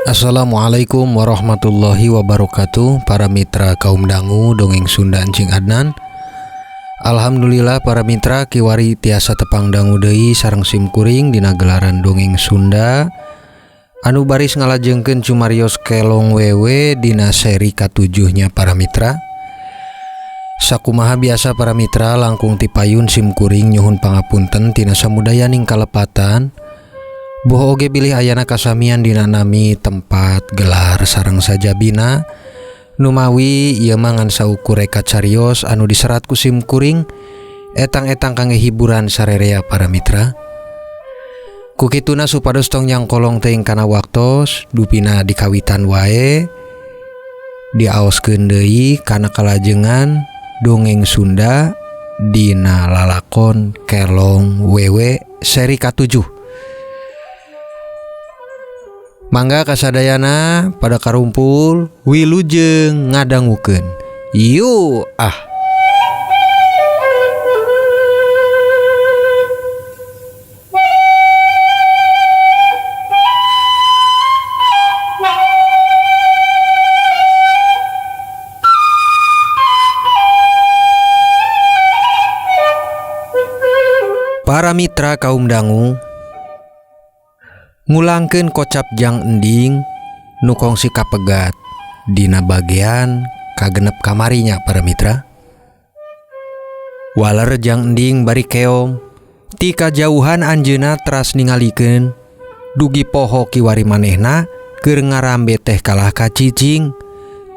Assalamualaikum warahmatullahi wabarakatuh para mitra kaum dangu dongeng Sunda Encing Adnan. Alhamdulillah para mitra kiwari tiasa tepang dangu deui sareng simkuring dina gelaran dongeng Sunda anu baris ngalajengkeun cumarios Kelong Wewe dina seri katujuhnya para mitra. Sakumaha biasa para mitra langkung tipayun simkuring nyuhun pangapunten tina samudayaning kalepatan. Boh oge bilih ayana kasamian dina nami tempat gelar sareng sajabina numawi ieu mah ngan saukur reka carios anu diserat ku simkuring etang-etang kangge hiburan sarerea para mitra. Kukituna supados tong nyangkolong teuing kana waktos dupina dikawitan wae diaoskeun deui kana kalajengan dongeng Sunda dina lalakon Kelong Wewe seri ka-7. Mangga kasadayana pada karumpul wilujeng ngadangukeun. Yuk ah. Para mitra kaum dangu ngulangkeun kocap jang ending nu kongsi kapegat dina bagian kagenep kamarinya para mitra. Waler jang ending bari keom ti kajauhan anjeunna teras ningalikeun dugi poho kiwari manehna keur ngarambe teh kalah ka cicing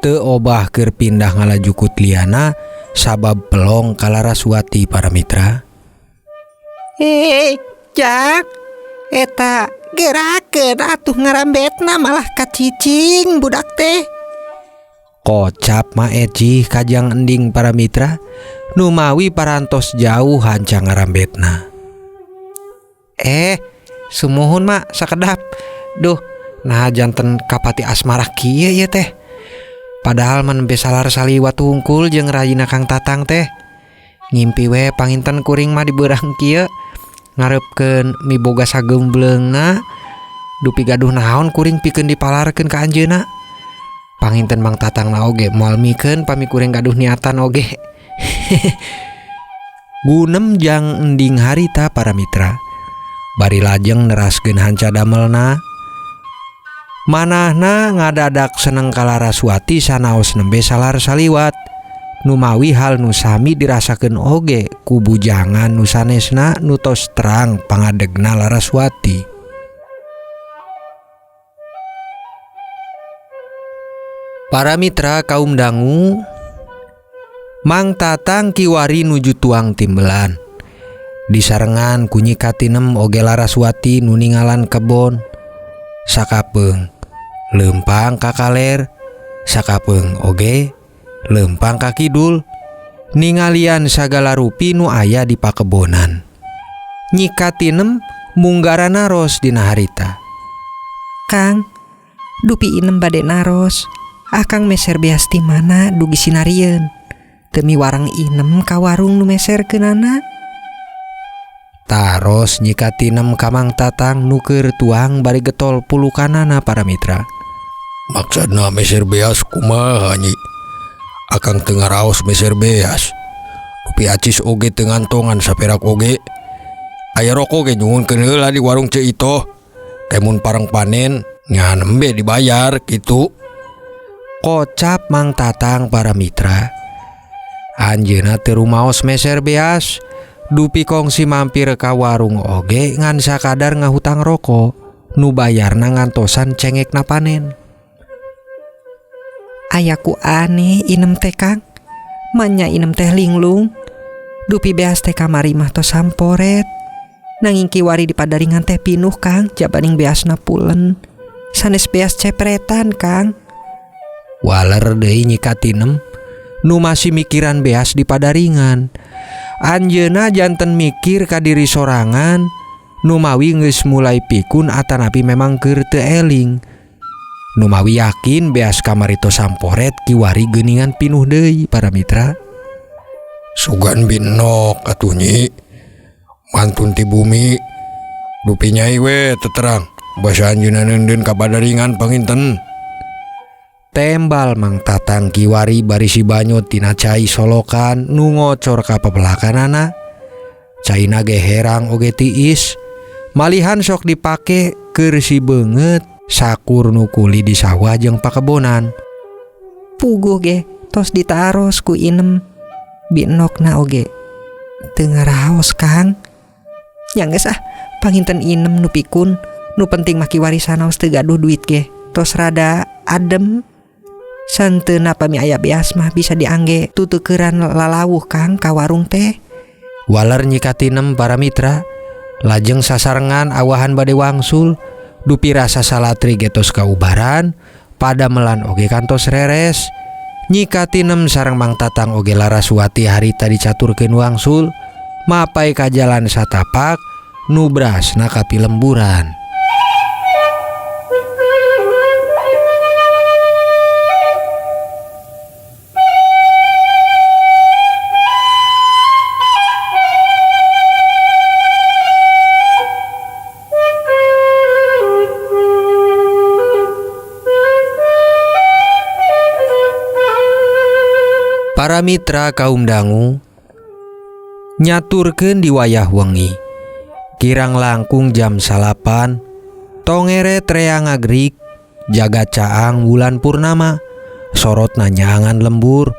teu obah keur pindah ngalajukut liana sabab pelong kalaraswati para mitra. Hei, Jak, eta gerakeun atuh ngarambetna malah kacicing budak teh. Kocap ma ecih kajang ending para mitra numawi parantos jauh hanca ngarambetna. Sumuhun mak sakedap. Duh, nah janten kapati asmara kieu ieu teh. Padahal mah nembe salar saliwat hungkul jeung rayina Kang Tatang teh. Ngimpi we panginten kuring mah dibeurang kieu. Ngarepkeun miboga sagembleungna dupi gaduh naon kuring pikeun dipalarkeun ka anjeunna. Panginten Mang Tatangna oge moal mikeun pami kuring gaduh niatan oge. Gunem jang ending harita para mitra. Bari lajeng neraskeun hanca damelna. Manahna ngadadak seneng kalaraswati sanaos nembe salar saliwat. Numawi hal nu sami dirasakeun oge ku bujangan nu sanesna nu tos terang pangadegna Laraswati. Para mitra kaum dangu Mang Tatang kiwari nuju tuang timbelan. Disarengan ku Nyi Katinem oge Laraswati nu ningalan kebon. Sakapeung leumpang ka kaler, sakapeung oge leumpang ka kidul, ningalian sagala rupi nu aya di pakebonan. Nyi Katinem munggara naros dina harita. Kang, dupi inem bade naros. Akang meser beas ti mana dugi sinarieun. Teu miwarang inem ka warung nu meserkeunana. Taros Nyi Katinem ka Mang Tatang nu keur tuang bari getol pulukanana para mitra. Maksudna meser beas kumaha Nyi? Akang teu ngaraos meser beas. Dupi acis oge teu ngantongan saperak oge. Aya rokok ge nyuhunkeun heula di warung Ceu Itoh. Kemun parang panen ngan nembe dibayar kitu. Kocap Mang Tatang para mitra. Anjeunna teu rumaos meser beas. Dupi kongsi mampir ka warung oge ngan sakadar ngahutang rokok. Nu bayarna ngantosan cengekna panen. Ayaku aneh inem teh Kang. Manya inem teh linglung. Dupi beas teh kamari mah tos samporet. Nanging kiwari di padaringan teh pinuh Kang, jabaning beasna pulen. Sanes beas cepretan Kang. Waler deui Nyi Katinem nu masih mikiran beas di padaringan. Anjeunna janten mikir ka diri sorangan numawi geus mulai pikun atanapi memang keur teu eling. Numawi yakin beas kamari tos samporet kiwari geuningan pinuh deui para mitra. Sugan binok atuh Nyi. Mantun ti bumi dupi nyai we teterang. Basa anjeunna neundeun ka badaringan panginten. Tembal Mang Tatang kiwari bari si banyu tina cai solokan nu ngocor ka pepelakanana. Caina ge herang oge tiis. Malihan sok dipake keur si beungeut sakur nu kuli di sawah jeung pakebonan. Puguh ge tos ditaros ku Inem binokna oge teu ngaraos Kang. Nya geus ah panginten Inem nu pikun, nu penting mah kiwari sanaos teu gaduh duit ge tos rada adem. Santeuna pami aya beas mah bisa diangge tutukeran lalawuh Kang ka warung teh. Waler Nyi Katinem para mitra lajeng sasarengan awahan bade wangsul dupi rasa salatri ge tos kaubaran padamelan oge kantos reres. Nyi Katinem sareng Mang Tatang oge Laraswati harita dicaturkeun wangsul mapai ka jalan satapak nu brasna ka pilemburan. Para mitra kaum dangu nyaturkeun di wayah wengi. Kirang langkung jam 9 tongere rea ngagrik jaga caang bulan purnama sorot nanyangan lembur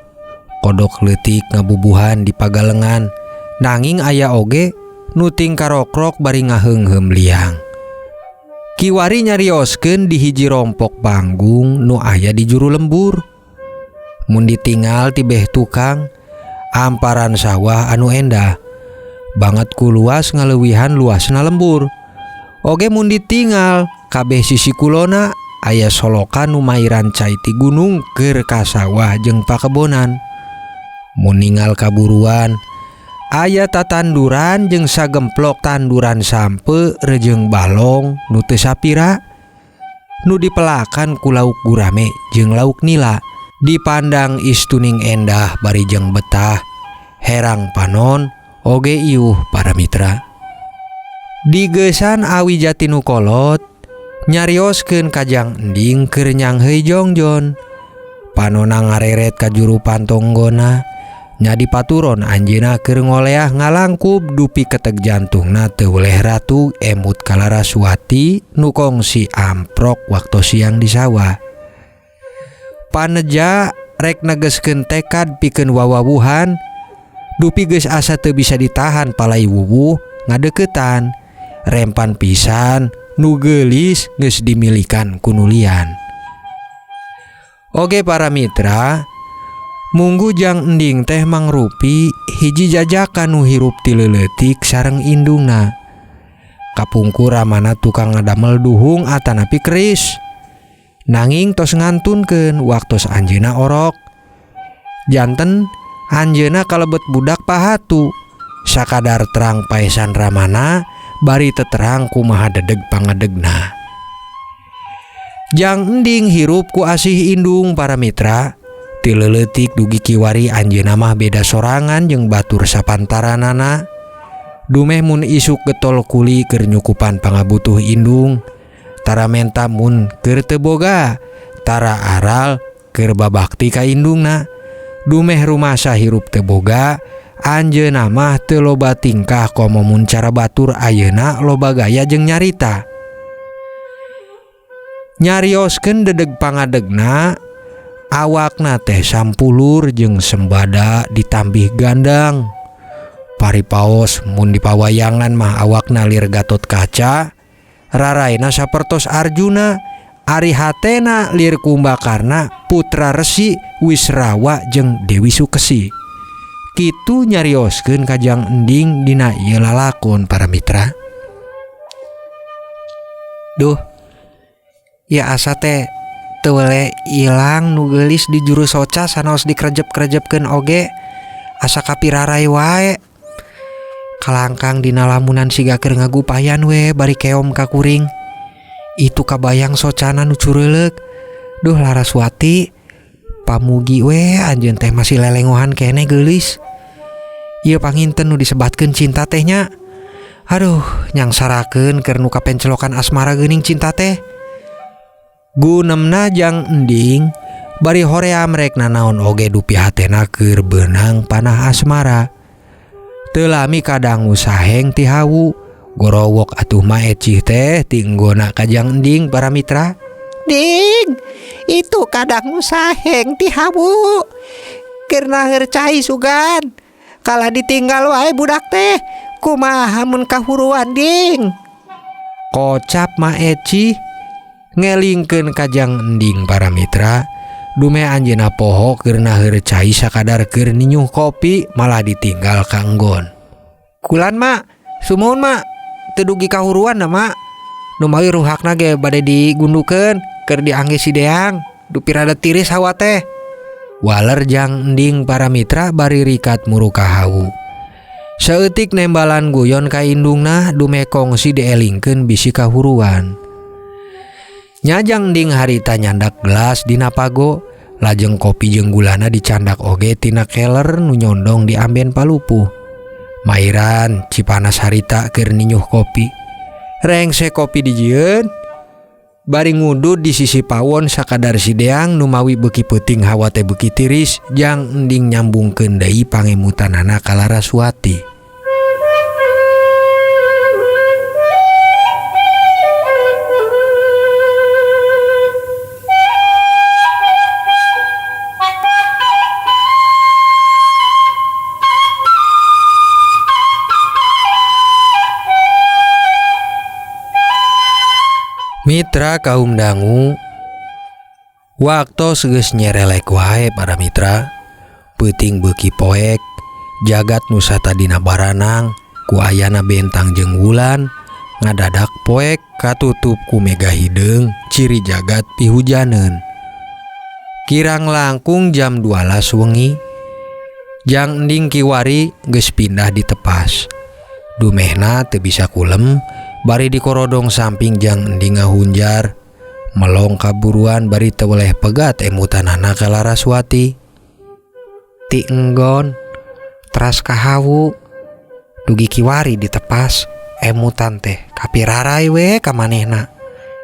kodok leutik ngabubuhan di pagalengan nanging aya oge nuting karokrok bari ngaheungheum liang. Kiwari nyarioskeun di hiji rompok panggung nu aya di juru lembur. Mun ditinggal tibeh tukang amparan sawah anu endah banget ku luas ngaleuwihan luasna lembur. Oge mun ditinggal kabeh sisi kulona aya solokan nu mairan cai ti gunung keur ka sawah jeung pakebonan. Mun ningal kaburuan aya tatanduran jeung sagemplok tanduran sampe rejeung balong nu teu sapira nu dipelakan ku lauk gurame jeung lauk nila. Dipandang istuning endah bari jeung betah herang panon oge iuh para mitra. Digesan awi jati nu kolot nyarioskeun kajang ending keur nyangheuy jongjon. Panona ngareret ka juru pantonggona nya dipaturon anjeunna keur ngoleah ngalangkub dupi keteg jantungna teu weleh ratu emut ka Laraswati nu kongsi amprok waktu siang di sawah. Paneja rek negeskeun tekad pikeun wawawuhan dupi geus asa teu bisa ditahan palai wuwuh ngadeukeutan rempan pisan nu geulis geus dimilikan ku nulian. Oge para mitra munggu jang ending teh mangrupi hiji jajakan nu hirup ti leuletik sareng indungna. Kapungkur ramana tukang ngadamel duhung atanapi keris. Nanging tos ngantunkeun waktos anjeunna orok. Janten anjeunna kalebet budak pahatu. Sakadar terang paesan ramana bari teterang kumaha dedeg pangadegna. Jang ending hirup ku asih indung para mitra. Ti leuletik dugi kiwari anjeunna mah beda sorangan jeung batur sapantaranana. Dumeh mun isuk getol kuli keur nyukupan pangabutuh indung. Tara menta mun keur teu boga, tara aral keur babakti ka indungna. Dumeh rumasa hirup teu boga, anjeunna mah teu loba tingkah komo mun cara batur ayeuna loba gaya jeung nyarita. Nyarioskeun dedeg pangadegna, awakna teh sampulur jeung sembada ditambih gandang. Paripaos mun dipawayangan mah awakna lir Gatot Kaca, raraina sapertos Arjuna, ari hatena lir Kumbakarna putra Resi Wisrawa jeung Dewi Sukesi. Kitu nyarioskeun kajang ending dina ieu lalakon para mitra. Duh, ya asa teh teu weleh ilang nu geulis di juru soca sanaos dikrejep-krejepkeun oge asa kapirarai wae. Kalangkang dina lamunan siga keur ngagupayan we bari keom ka kuring. Itu kabayang socana nu cureuleuk. Duh Laraswati, pamugi we anjeun teh masih lelengohan keneh geulis. Ieu panginten nu disebatkeun cinta teh nya. Aduh nyangsarakeun keur nu kapencelokan asmara geuning cinta teh. Gunemna jang ending bari hoream rek nanaon oge dupi hatena keur beunang panah asmara. Teu lami kadangu saheng ti hawu gorowok atuh ma ecih teh tinggona ka jang ending para mitra. Ding, itu kadangu saheng ti hawu. Keur naheur cai sugan. Kalah ditinggal wae budak teh. Kumaha mun kahuruan ding. Kocap ma ecih ngelingkeun ka jang ending para mitra. Dume anjeunna poho keur naheur cai sakadar keur ninyuh kopi malah ditinggal ka enggon. Kulan mak, sumuhun mak, teu dugi kahuruan da mak. Nu mawi ruhakna ge bade digundukeun keur diangge si Deang, dupi rada tiris hawa teh. Waler jang ending para mitra bari rikat muru ka hawu. Saeutik nembalan guyon ka indungna dume kongsi dielingkeun bisi kahuruan. Nyajang ending harita nyandak gelas dina pago, lajeng kopi jeung gulana dicandak oge tina keler nu nyondong di amben palupuh. Mairan cipanas harita keur ninyuh kopi. Rengse kopi dijieun, bari ngudud di sisi pawon sakadar si Deang nu mawi beuki peuting hawa teh beuki tiris jang ending nyambungkeun deui pangemutanana ka Laraswati. Mitra kaum dangu, waktos geus nyerelek wae para mitra, peuting beuki poek, jagat nu satadina baranang, ku ayana bentang jeung wulan, ngadadak poek katutup ku mega hideung, ciri jagat pihujaneun. Kirang langkung jam 12 wengi, jang ending kiwari geus pindah ditepas. Dumehna teu bisa kulem, bari dikorodong samping jang ending ngahunjar, melong kaburuan bari teu weleh pegat emutanana ka Laraswati. Ti enggon teras kahawu dugi kiwari ditepas emutan teh kapirarai we ka manehna.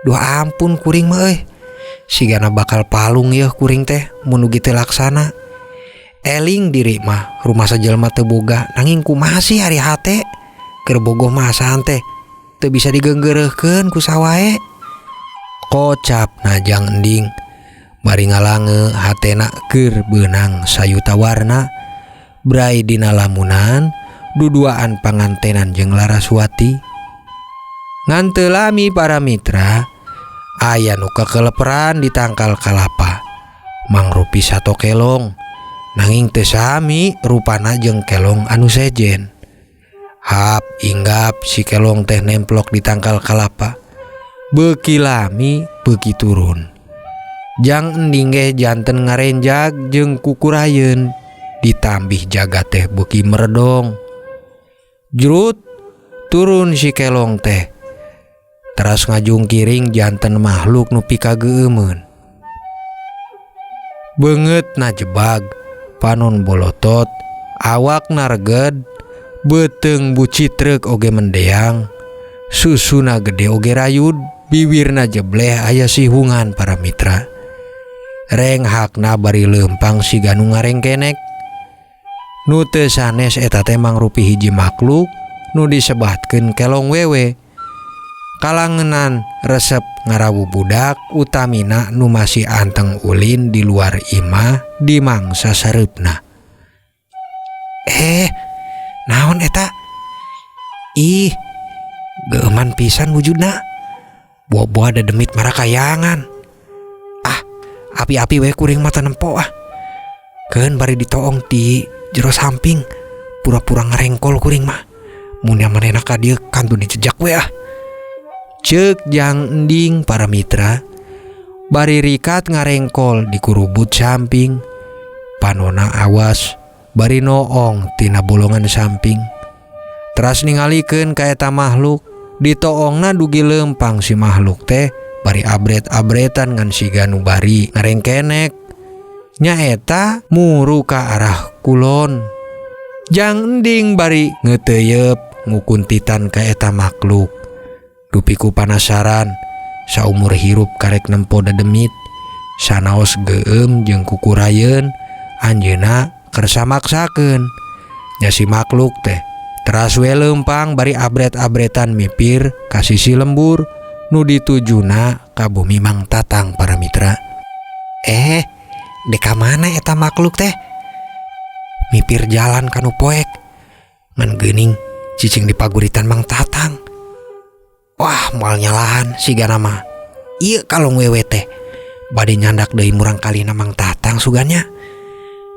Duh ampun kuring mah euy. Sigana bakal palung yeuh kuring teh mun dugi teu laksana. Eling diri mah rumah sajelma teu boga nanging kumaha sih ari hate keur bogoh mah asahan teh teu bisa digeunggeureuhkeun ku sawae. Kocap najang ending bari ngalange hatena keur beunang sayuta warna brai dina lamunan duduaan pangantenan jeung Laraswati. Ngan teu lami para mitra aya nu kekeleperan di tangkal kalapa mangrupi sato kelong nanging teu sami rupana jeung kelong anu sejen. Hap inggap si kelong teh nemplok di tangkal kalapa. Beuki lami beuki turun. Jang ending ge janten ngarenjag jeung kukurayeun ditambih jagat teh beuki meredong. Jrut turun si kelong teh. Teras ngajungkiring janten makhluk nu pikageueumeun. Beungeutna jebag, panon bolotot, awakna reged, beuteung bucitreuk oge mendeang, susuna gede oge rayud, biwirna jebleh aya sihungan para mitra. Renghakna bari leumpang siga nu ngarengkenek. Nu teu sanes eta teh mangrupi hiji makhluk nu disebatkeun kelong wewe. Kalangenan resep ngarawu budak utamina nu masih anteng ulin di luar imah di mangsa sareupna. Naon eta? Ih, geuman pisan wujudna. Buah-buah ada demit marakayangan. Ah, api-api we kuring mata nempo ah. Keun bari ditoong di jero samping, pura-pura ngarengkol kuring mah. Mun manehna ka dieu kantun dijejak we ah. Ceuk jang ending para mitra, bari rikat ngarengkol di kurubut samping. Panona awas bari noong tina bolongan samping. Teras ningalikeun ka eta makhluk, ditoongna dugi leumpang si makhluk teh bari abret-abretan ngan siga nu bari ngarengkenek. Nyaeta muru ka arah kulon. Jang ending bari ngeuteuyeub ngukuntitan ka eta makluk. Dupi ku panasaran saumur hirup karek nempo dedemit sanaos geueum jeung kukurayeun anjeunna kersa maksakeun. Nya si makluk teh teras we leumpang bari abret-abretan mipir ka sisi lembur nu ditujuna ka bumi Mang Tatang para mitra. Dek ka mana eta makluk teh? Mipir jalan kanu poek. Ngan geuning cicing di paguritan Mang Tatang. Wah, moal nyalahan sigana mah. Ieu kalong wewe teh bade nyandak deui murang kalina Mang Tatang suganya.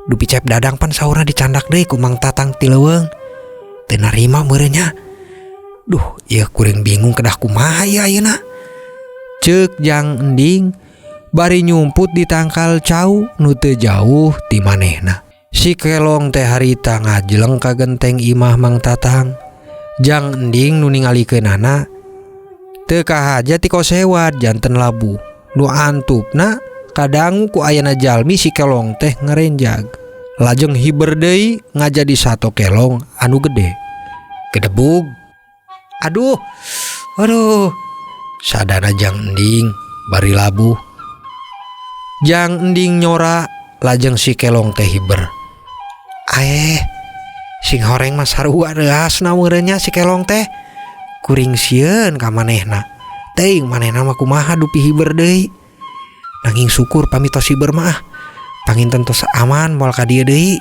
Dupi Cep Dadang pan saurna dicandak deui ku Mang Tatang ti leuweung. Teu narima meureun nya. Duh, ieu kuring bingung kedah kumaha ieu ayeuna. Ceuk Jang Ending bari nyumput di tangkal cau nu teu jauh ti manehna. Si kelong teh harita ngajleng ka genteng imah Mang Tatang. Jang Ending nu ningalikeunana teu kahaja ti kosewat janten labuh. Nu antupna kadangu ku ayana jalmi si kelong teh ngerenjag. Lajeng hiber deui ngajadi sato kelong anu gede. Gedebug. Aduh. Aduh. Sadana Jang Ending bari labuh. Jang Ending nyora lajeng si kelong teh hiber. Aeh, sing horeng mah sarua reuasna meureun nya si kelong teh. Kuring sieun ka manehna. Teuing manehna mah kumaha dupi hiber deui. Nanging syukur pami tos hiber mah. Panginten tos aman moal ka dieu deui.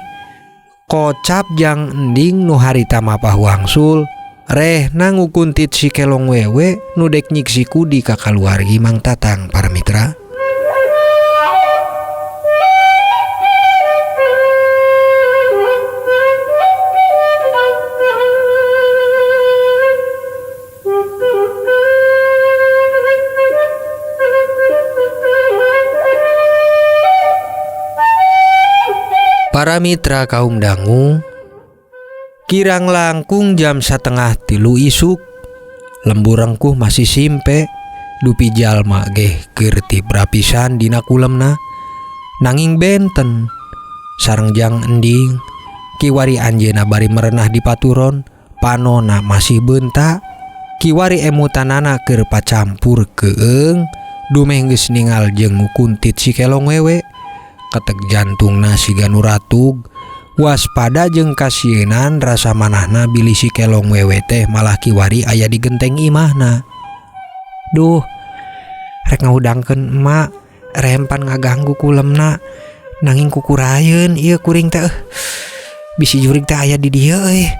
Kocap Jang Ending nu harita mapah wangsul rehna ngukuntit si kelong wewe nu dek nyiksi kudi ka kaluargi Mang Tatang para mitra. Para mitra kaum dangu, kirang langkung jam 2:30 isuk, lembur rengkuh masih simpe, dupi jalma geh keur tibra pisan dina kulemna, nanging benten sareng Jang Ending, kiwari anjeunna bari merenah di paturon, panona masih beunta, kiwari emutanana keur pacampur keung, dumeh geus ningal jeung ngukuntit si kelong wewe. Ketek jantungna siga nu ratug, waspada jeung kasienan rasa manahna bilih si kelong wewe teh malah kiwari aya di genteng imahna. Duh, rek ngahudangkeun emak, rempan ngaganggu kulemna, nanging kukurayeun ieu kuring teh. Bisi jurig teh aya di dieu euy.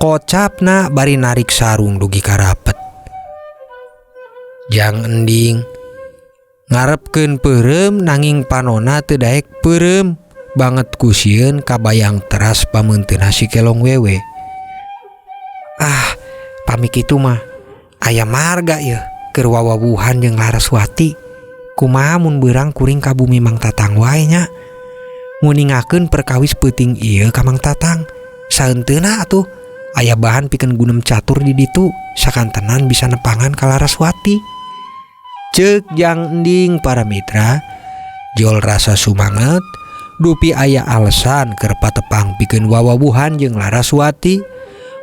Kocapna bari narik sarung dugi karapet. Jang Ending ngarepkeun peureum nanging panona teu daek peureum banget ku sieun kabayang teras pameunteuna si kelong wewe. Ah, pami kitu mah aya marga ieu keur wawawuhan jeung Laraswati. Kumaha mun beurang kuring ka bumi Mang Tatang wae nya. Nguningakeun perkawis peuting ieu ka Mang Tatang. Saeunteuna atuh aya bahan pikeun gunem catur di ditu, sakantenan bisa nepangan ka Laraswati. Ceuk Jang Ending para mitra, jol rasa sumanget dupi aya alasan keur patepang pikeun wawawuhan jeung Laraswati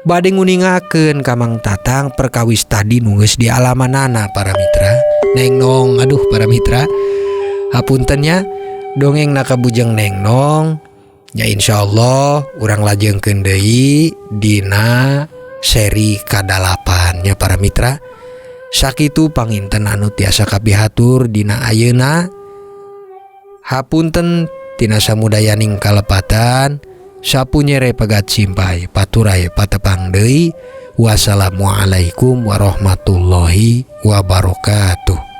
bade nguningakeun ka Mang Tatang perkawis tadi nu geus dialamanana para mitra. Neng Nong, aduh para mitra, hapunten nya dongeng nakabujeng Neng Nong nya, insyaallah urang lajengkeun deui dina seri kadalapan nya para mitra. Sakitu panginten anu tiasa kapihatur dina ayeuna. Hapunten tina samudayaning kalepatan, sapunyere pegat simpai paturai patepang deui. Wassalamualaikum warahmatullahi wabarakatuh.